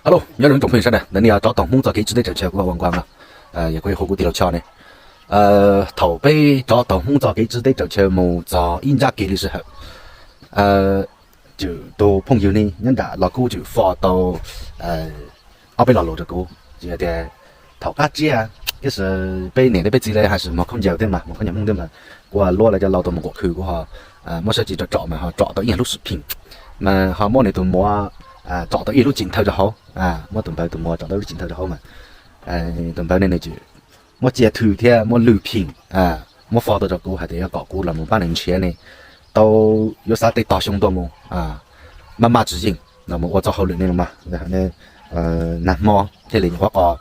Hello, nyob zoo tsoom phooj ywg sawv daws, ntawm no yog tsov taum Hmoob txoj kev tsiv teb tsaws chaw kuv ua nkuaj no, yog kuv hu kuv tij laug Tshoj ne. Thaum peb tsov taum Hmoob txoj kev tsiv teb tsaws chaw mus txog ib nrab kev li sij hawm, tswm tus phooj ywg ne nyob nram Los Kub tswm fo tau ob peb lo lus rau kuv, tsis hais tias thaum qab tsiab, tiam sis peb niam thiab peb txiv lawv hais tias mos khaub ncaws thiab mas mos khaub ncaws Hmoob thiab mas, kuv ho luab lawv cov laus tus mus quam khw, kuv ho muab sab tsis tso tsom mas ho tsom tau ib lub sib phim, mas ho muab nws tus muam tsom tau ib lub tsis nthawj rau hauv, muab tus npawg tus muam tsom tau ib lub tsis nthawj rau hauv mas tus npawg ne nws tsis muab cia thw thiab muab lwj phim, muab fo tau rau kuv hais tias yog kom kuv los mus pab nws nrhiav ne, tau yuav xav tej tog xyoo ntua mus maj maj tsis yeej los mus ua txoj hauj lwm ne los mas, nag hmo thiaj li nyuam qhuav qos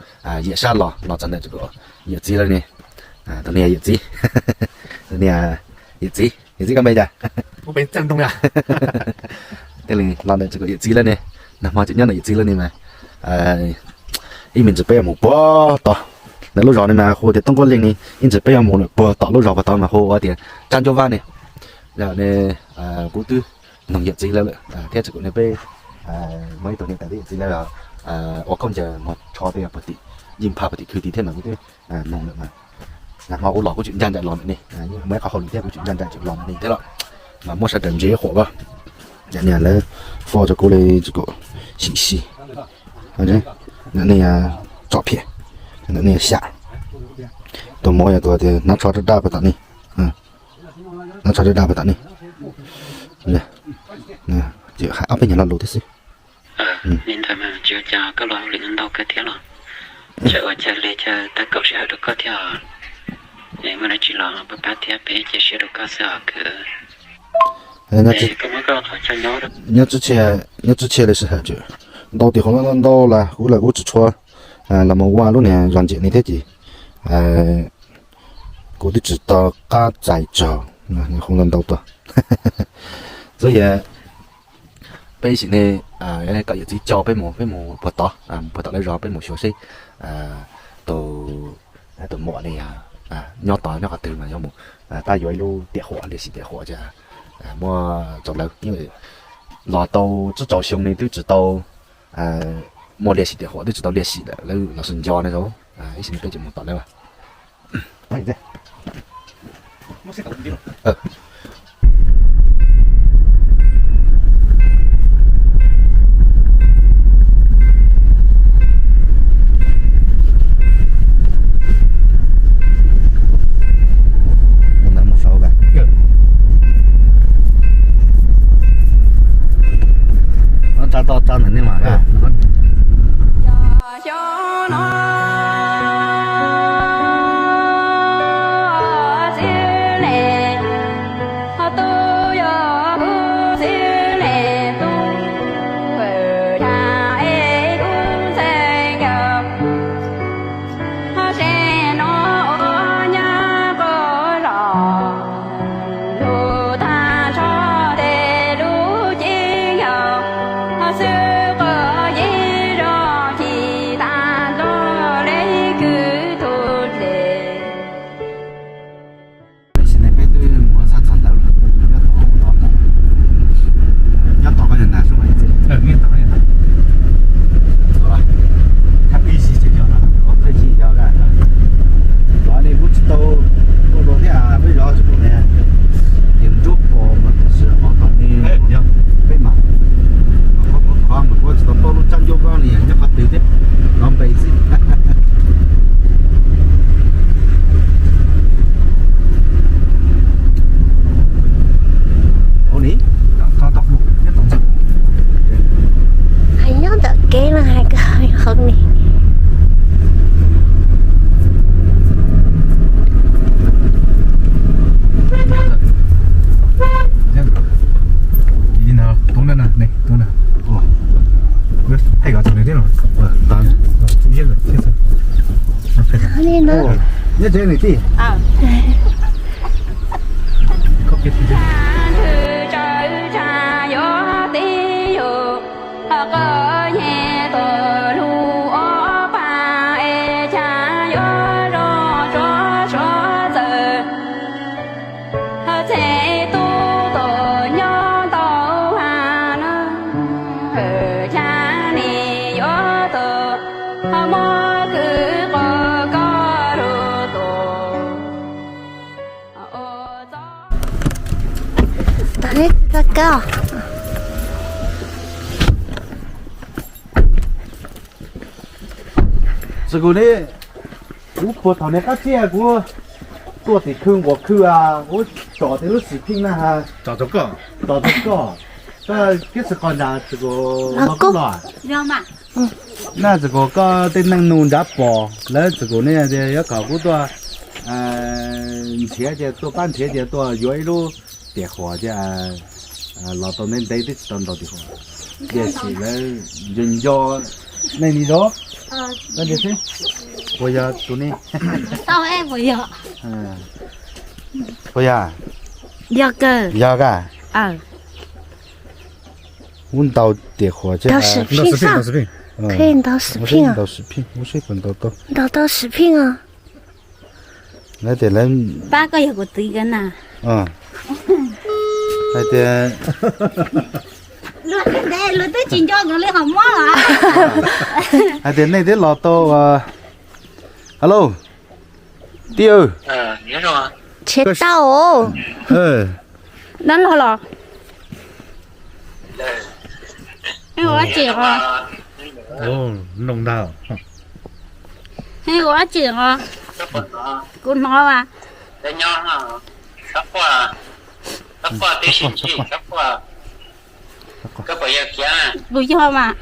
yiam sab los los txog ntawm yawm txiv lawv ne, tus niag yawm txiv, tus niag yawm txiv, yawm txiv koj npe cas? Thiaj li los ntawm yawm txiv lawv ne, nag hmo tseem nyob ntawm yawm txiv lawv ne mas, ib me ntsis peb yuav mus puag tom ntawm lub zos ne mas hu tias Toob Nkuab Leej ne, ib ntsis peb yuav mus puag tom lub zos puag tod mas hu ua tias Tsab Ntsuab Vab ne. Yog ne, kuv twb noog yawm txiv lawv lawm thiab tsis kuv ne peb muaj ib tug niam tais thiab yawm txiv lawv ua khaub ncaws mos tsho tej puag tim, yij pha puag tim khw tid thiab mas kuv twb noog lawm mas, nag hmo kuv los kuv tseem ncaj nraim los ntawm ne, muaj ib qho hauj lwm thiab kuv tseem ncaj nraim tseem los ntawm ne thiab los, mas muab sawv daws ntsia ib qhuam as, niag lawv fo rau kuv li tsis kuv sim si, ntawm ne tsom phiaj, ntawm ne xyam, tus muam yog tus tias hnav tsho daj daj puag tom ne, hnav tsho daj daj puag tom ne, ces hais ob peb nyuag lo lus thiab xwb. Li ntawd mas tsis ua cas, koj los hauj lwm ntau kawg thiab los, tseem ua cas li cas tab kaum sij hawm rau koj thiab, es muaj dab tsi los pab pab thiab peb cia siab rau koj xwb os kwv. Nyob tsib tshia li sij hawm tseem ntau tim qhov ntau ntau las kuv lawm kuv tsis tshua los mus ua lub niag zos ntsim ne thiab ces kuv twb tsis tau qab txais tsaug, hoo ntau ntau tuaj. Txhob yog peb sim ne kom yawm txiv coj peb mus, peb mus puag tod, mus puag tom lawv zos peb mus xyuas seb tus, tus muam ne yog nyob tod nyob qhov twg mas yog mus pab yuav ib lub tiam huam, liaj sim tiam huam ces muab rau lawv. Los tau tsib rau xyoo ne twb tsis tau muaj liaj sim tiam huam, twb tsis tau liaj sim lawm, lawv los sis nco ne, ib sim ne peb tseem mus tom lawv. Tsa toj tsa ntawm ne mas. Sim ne peb twb mus txog txog ntawd lawm, nyob tom no, nyob tom koj niag nas xwb mas ib txwm. Thaj ib sib ces yog, thaj ib yog, los ne kuv tsis tau tuaj dua thiab, peb zov tsis pom ne, ces nruab pom mas tab sis qhov tom ne yog peb mas, qhov qhov mas kuv tsis tau tuaj lub Tsab Ncauj Vab li, nyob qhov twg thiab, nov npe xwb. Hais nyob ntawm kev no hais kawg hauv ni. Li no. Txi kuv ne, kuv puag thaum niag qab txiaj kuv tuaj tim khw nquas khw, kuv tsom tej lub xim pheej na has, tsom tau koj, koj tib xwb qhov ntawd txi kuv los kub los. Na txi kuv koj tej neej nus nrad pom lawv txi kuv ne tias yuav kom kuv tuaj nrhiav ces tuaj pab nrhiav ces tuaj yuav ib lub tiam qhuas ces los tau ntev ntev twb tsis tau ntaus tiam qhuas. Tiam sis lawv nco nco nej li zoo. Puas yog tus ne? Puas yog? Yog kawg. Yog kawg. Kuv ntaus tiam qhuas ces ntaus sim pheej, ntaus sim pheej os. Lawv tias lawv pab koj yog kuv txiv kawg na. Hais tias, luag twb tsis nco kuv li ho muab los. Hais tias nej twb los tau, alo, tij, tsis tau. Dab laug los, ua tsi os? Noo ntag. Ua tsi os? Kuv hnov as. Kuv yog mas.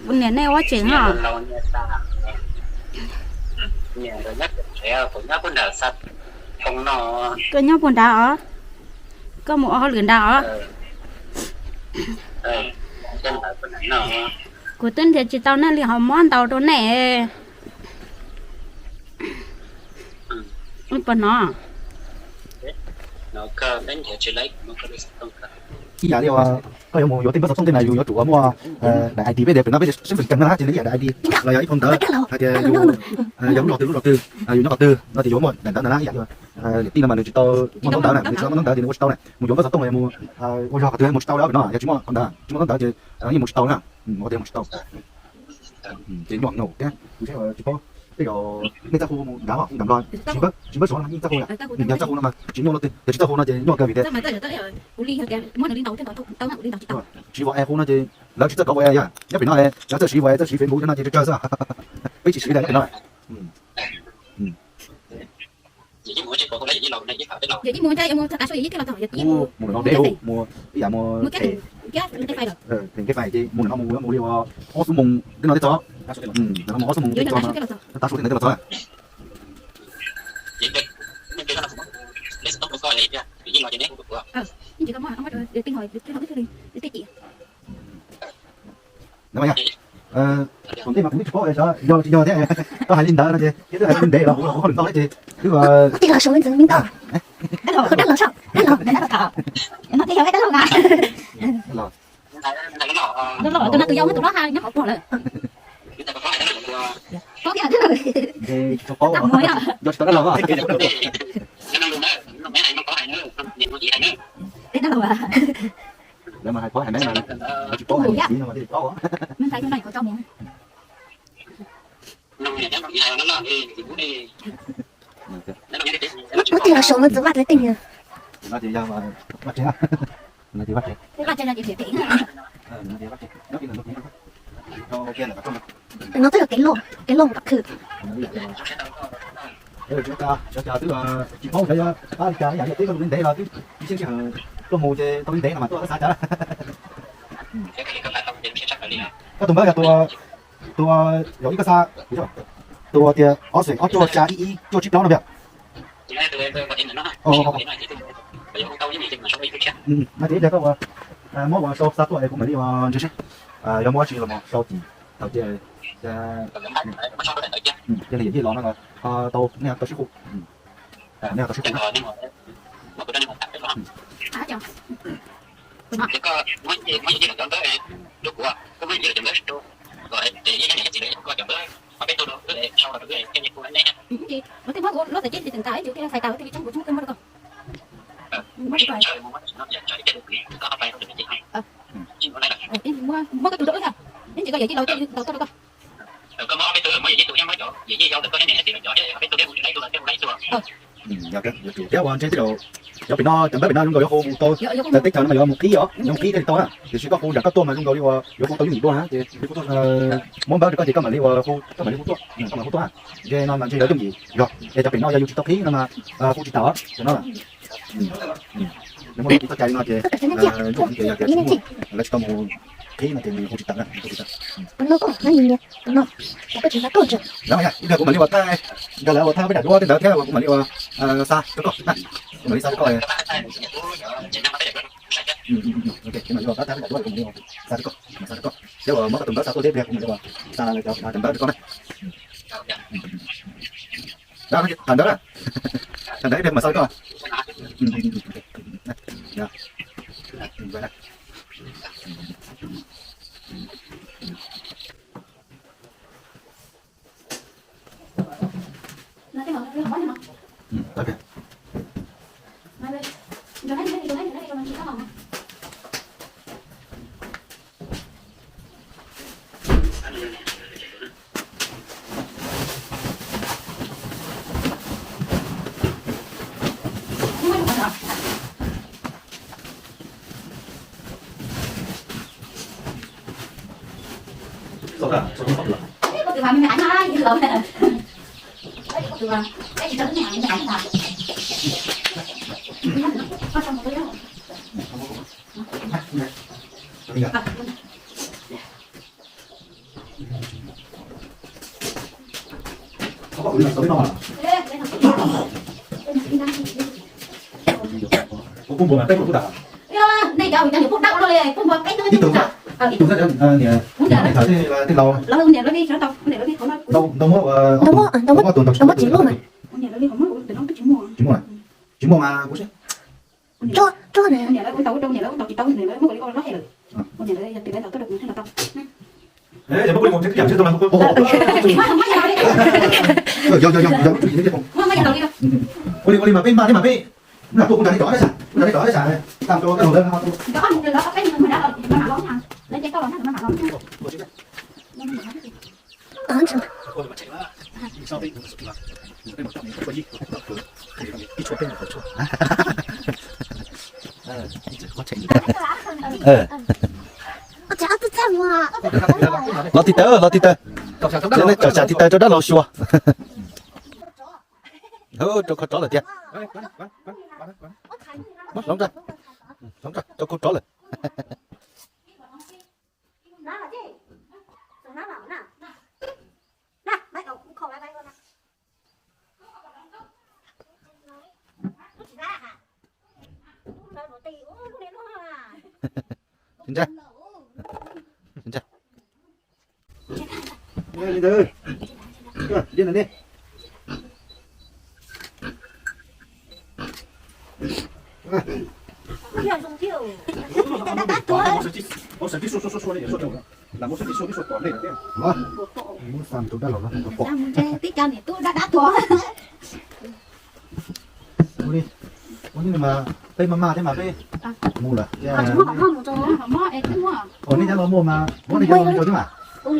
Kuv niam nej ua tseem os? Koj nyob puag nrad os? Koj mus ua hauj lwm nrad os? Kuv twb nrhiav tsis tau nej li ho muab ntaus rau nej. Puas hnov? Ib yam li koj yuav mus yuav tej npawb xov tooj tej na yus yuav tsum muaj daim I D, peb tias pem no peb siab fwm cees no na ces nws ib yam daim I D los yog ib phau ntawv hais tias yus yog lub zos twg lub zos twg, yus nyob qhov twg no ces yuav muaj daim ntawv ntawd na. Ib yam li niam tij no mas nws tsis tau muaj ntaub ntawv na, nws tsis tau muaj ntaub ntawv ces nws ua tsis tau na. Mus yuav npawb xov tooj los yog mus ua zog qhov twg mus tsis tau li pem no, yog tsis muaj ntawv, tsis muaj ntaub ntawv ces yeej mus tsis tau na. Ua tias mus tsis tau. Ces nyuaj heev thiab kuv saib tsis paub tej zaum nej txawj hu mus nrad, hu nram Nplog, tsis npawb, tsis npawb Suav los yeej txawj hu yom. Yog txawj hu no mas tsis nyuaj, yog tsis txawj hu no ces nyuaj kawg vim tias siv vauv es hu no ces lawv tsis txawj kov vauv es yom, nyob pem no lawv txawj siv vauv es txawj siv Facebook no ces tsawg tsawg xwb. Peb tsis siv li nyob pem no. Mus no deb hu mus ib yam mus them kev fais ces mus no mus mus li ob xuab moos tej no tej txog, mus ob xuab moos tej txog, tav su tej ntawd los txog. Tus ntej mas kuv twb tsis paub yog tsis yog thiab, koj hais li ntawd no ces twb hais li ntev los kuv los kuv hauj lwm ntau thiab ces twb. Tej los sau ntxwv me ntau. Dab laug, dab laug, dab laug. Dab laug, tus no tus yau muab tus hlob ha nyob hauv pog lawm. Paub thiab. Tsis tau paub, yog tsis tau dab laug. Dab laug. Lawv mas hais paub hais meej, lawv tsis paub hais txiv no mas thiaj li paub. Ua tiag los sau ntxwv vaj tsev tej. No ces yog vaj tsev, no ces vaj tsev. No twb yog kev loj, kev loj mus tom khw. Tsis paub xyov yuav pab li cas, ib yam li teb koj tus ntev los twb ib sij hawm tuaj mus ces tau li ntev no mas tuaj xav cas. Koj tus npawb yog tus, tus, yog ib koj xa, tus tias ob xoom ob cuaj xya ib ib cuaj tsib plaub no yom. No ces ib pliag koj ua, muab ua sau xa tuaj es kuv mam li ua ntshe seb yog muab tsis los mus sau ces thaum ces, ces li yam li los no los tau, nej tau sib hu. Nej tau sib hu. Muab koj tus rau wb ha, ib ntsis koj yawm yij laus tau rau koj. Thiab uas ntshe tej zaum cov pem no, cov npawb pem no zoo nkaus yuav hu tau, cov teb chaws no mas yuav mus qhib os, yuav mus qhib thiaj li tau na. Tiam sis koj hu nram koj tuaj mas zoo nkaus li uas yuav hu tau yooj yim dua na ces muab npawb rau koj ces koj mam li uas hu, koj mam li hu tuaj, koj mam hu tuaj. Ntshe no mas ntshe yuav yooj yim yog es cov pem no yog yus tsis tau qhib no mas hu tsis tau cov no. Muaj txoj cai li no ces yooj yim ces yog tias tsis muaj, lawv tsis tau mus qhib no ces nws hu tsis tau na, hu tsis tau. Ib pliag kuv mam li uas thaij, nkawd lawv uas thaij peb daim duab tej ntawd thiab uas kuv mam li uas xa rau koj na, kuv mam li xa rau koj. Ces mam li uas thaij peb daim duab kuv mam li uas xa rau koj, xa rau koj thiab uas muab koj tus npawb xa tuaj thiab ib pliag kuv mam li uas xa cov npawb rau koj na. Tham ntawd na, tham ntawd ib pliag kuv mam xa rau koj. Ib tug, ib tug, niam, tej laus, ntau muab, ntau muab tus ntau tsis muaj, tsis muaj, tsis muaj mas kuv seb. Ua li mas peb npaj thiab mas peb, kuv nram tuaj kuv nram nej rov thiab sas, kuv nram nej rov thiab sas, tam rau koj laus lawv ho tuaj. Los tiv taw, los tiv taw. Cov nej tsom tsam tiv taw rau dab laug xyuas. Rau khau rov lawm tiag. Hloov ra, hloov ra, rau khau rov lawm. Ua li, ua li mas peb maj maj thiab mas peb mus lawm. Ua nej cov los muaj mas muab nej cov los mus rau thiab mas. Puas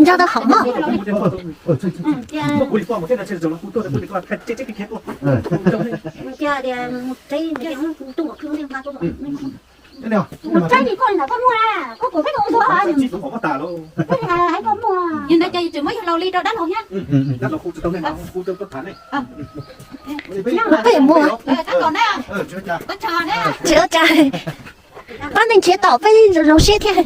ntso tau hom mog? Ntawd ces tseem muab yawg laus li rau dab laug thiab. Peb mus, tsis ua cas, pab neeg nrhiav tom peb zoo siab thiab.